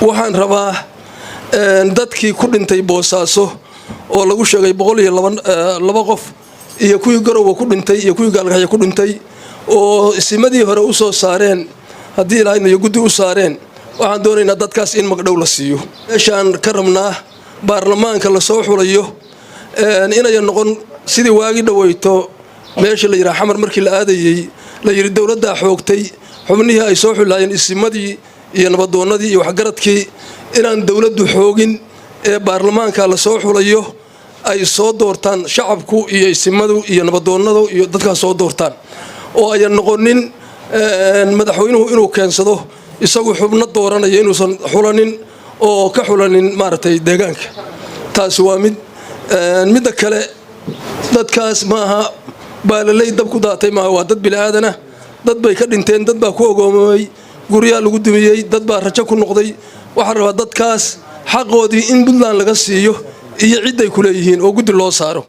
Waxaan rabaa dadkii ku dhintay Boosaaso oo lagu sheegay 102 qof, iyo kuwii Garowa ku dhintay iyo kuwii Gaalkaxyo ku dhintay, oo isimadii hore u soo saareen, haddii Ilaahayna iyo guddi u saareen, waxaan doonaynaa dadkaas in magdhow la siiyo. Meeshaan ka rabnaa baarlamaanka lasoo xulayo inayan noqon sidii waagii dhaweyto meesha la yidhaha Xamar markii la aadayey la yidhi dowladdaa xoogtay xubnihii ay soo xulaayeen isimadii iyo nabadoonnadii iyo waxgaradkii. Inaan dowladdu xoogin ee baarlamaanka lasoo xulayo ay soo doortaan shacabku iyo isimadu iyo nabadoonnadu iyo dadkaas soo doortaan, oo ayan noqonin madaxweynuhu inuu keensado isagu xubno dooranaya, inuusan xulanin oo ka xulanin maaragtay deegaanka. Taasi waa mid. Midda kale, dadkaas maaha baalaley dab ku daatay maaha, waa dad bini'aadanah. Dad bay ka dhinteen, dad baa ku ogoomamay, guryaa lagu dumiyey, dad baa rajo ku noqday. Waxaan rabaa dadkaas xaqoodii in Puntland laga siiyo iyo cidday ku leeyihiin oo guddi loo saaro.